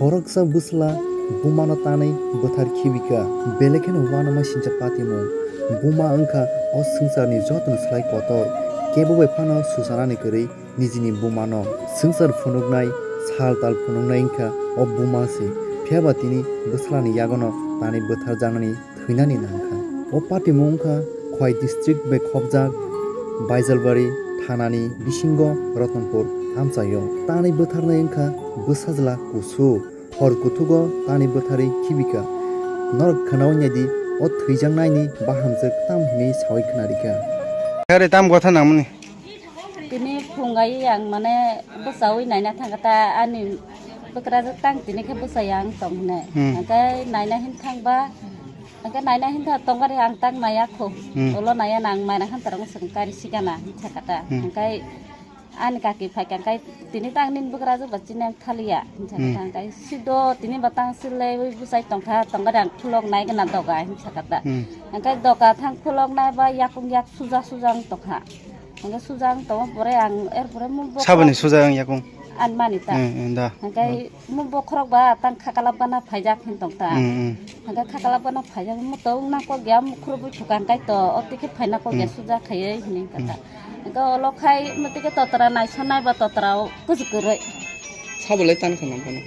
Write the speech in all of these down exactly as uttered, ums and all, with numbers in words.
Khoroksa bwsla bumano tanwi bwthar khibi kha, belai kheno uanama sincha patimung. Buma wng kha o swngcharni jotono slai kotor, kebo bai phano suchanani kwrwi nijini bumano. Swngchar phunuknai, sal tal phunuknai wng kha o buma se, phiya ba tini bwslani yagono tanwi bwtharjaknani thwinani nang kha. O patimung wng kha Khowai district bai khopjak Baijalbari thanani bisingo Ratanpur amchaio. Tanwi bwtharnai wng kha bwsajla kusu, hor kuthugo tanwi bwtharwi khibi kha. Norok khwnaui naidi, o thwijaknaini bahamjwk tamo hwnwi saui khna rikha. Kare tam gotha nangmani. Tini phungai ang mane bwsaui naina thangkha ta ani bwkrajwk tang tini khe bwsai ang tong hwnwi. Hmm. Hwnkhe naina hin thangba, hwnkhe naina hin thang tongkha re ang tang naiya kho. Hmm. Ulo naiya nang maina khan tarang swng kari sigana hin thangkha ta. Hmm. Hwnkhe ani kaki phaikha hwnkhe tini tang nini bwkrajwk ba chini ang thaliya hin thangkha ta. Hmm. Hwnkhe sido tini ba tang silaiwi bwsai tongkha tongkha re ang khulok nai gana doga hin thangkha ta. Hmm. Hwnkhe doga thang khulok nai ba yakung yak suja suja wng tongkha. Hwnkhe suja wng tongo pore ang, er pore mo bokhorok. Saboni suja wng yakung? Ani mani ta. Eh, eh, da. Hwnkhe mo bokhorok ba tang khakalap gana phaijak hin tong ta. Hmm, hmm. Hwnkhe khakalap gana phaijak mo to wng nangkok ya, mukhurubui thuka hwnkhe to, o twi khe phaina kok ya, hmm, suja khaiwi hinwi wng kha ta. Hmm. Hwnkhe olo khai mo twi khe totra naisonai ba totra o kuchuk kwrwi. Sabo le tan kha nang phano?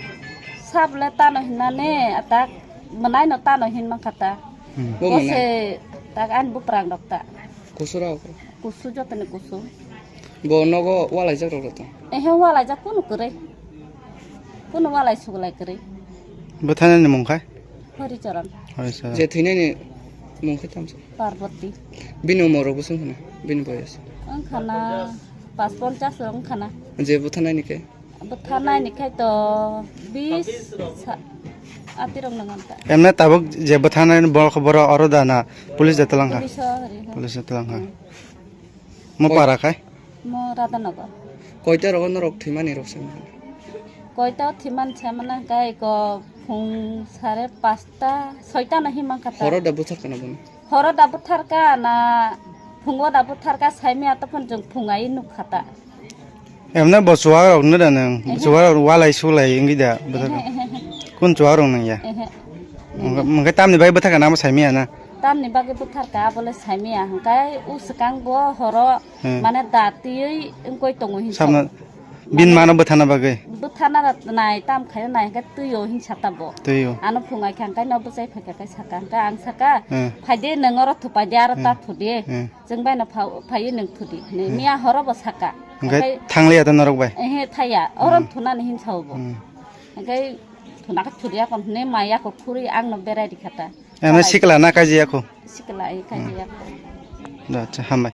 Sabo le tano hinmani atak mwnai no tano hin mankha ta. Hmm. Bo mwnai? Bo se tak ani buprang rok ta. Kusu rok? Kusu, jotoni kusu. Bo nogo walaijak rok tong? Ehe, walaijak kunu kwrwi. Kunu walai suglai kwrwi. Bwthanani mung khai? Horicharan. Horicharan. Je thwinani mung khai tamsa? Parvati. Bini umor rok bwswng khana? Bini boyos? Wng khana pas ponchas wng khana. Je bwthanani khe? Bwtharnai ni khai to bis sa-, atirok nang ta. Emne tabuk je bwtharnai ni borok, borok oro da na police da twlang kha? Police o ri kha. Police da twlang kha. Hmm. Mo para khai? Mo Radhanagar. Koita rogo norok thwimani rok se? Koita thwiman se mana kai ko phung sare pasta, soita no himang kata. Horo da bwthar kana bono? Horo da bwthar ka na phungo da bwthar ka saimaya tokon jwng phung ai nuk khata. Emne bo chuwak rok no da nang? Ehe. Chuwak rok walai sulai wngwi da bwthar? Ehe, ehe, ehe. Kun chuwak rok nang ya? Ehe. Mungke, mungke tamni bai bwthar ka namo saimaya na? Tamni bagwi bwthar ka abole saimaya hwnkhe u swkang bo horo, hmm, mane da twiwi wngkoi tongo hin sabna. Bin mano bwthana bagwi? Bwthana nai tam khaina nai hwnkhe twio hin sata bo. Twio. Ano phungai kha hwnkhe no bwchai phaikha khe saka hwnkhe ang saka, hmm, phaide nwng oro thupaide aro ta, hmm, thudi. Hmm. Chwng bai no pha-, phaiwi nwng thudi. Ni, hmm, miya horo bo saka. Hwnkhe hwnkhe thangliya ta norok bai? Ehe, thaiya. Oro, hmm, thunani hin sao bo. Hmm. Hwnkhe thuna khe thudi yakon hwnwi maya kok khuri ang no berai rikha ta. Ene sikla na kaji yakho? Sikla e kaji yakho. Da, acha, hambai.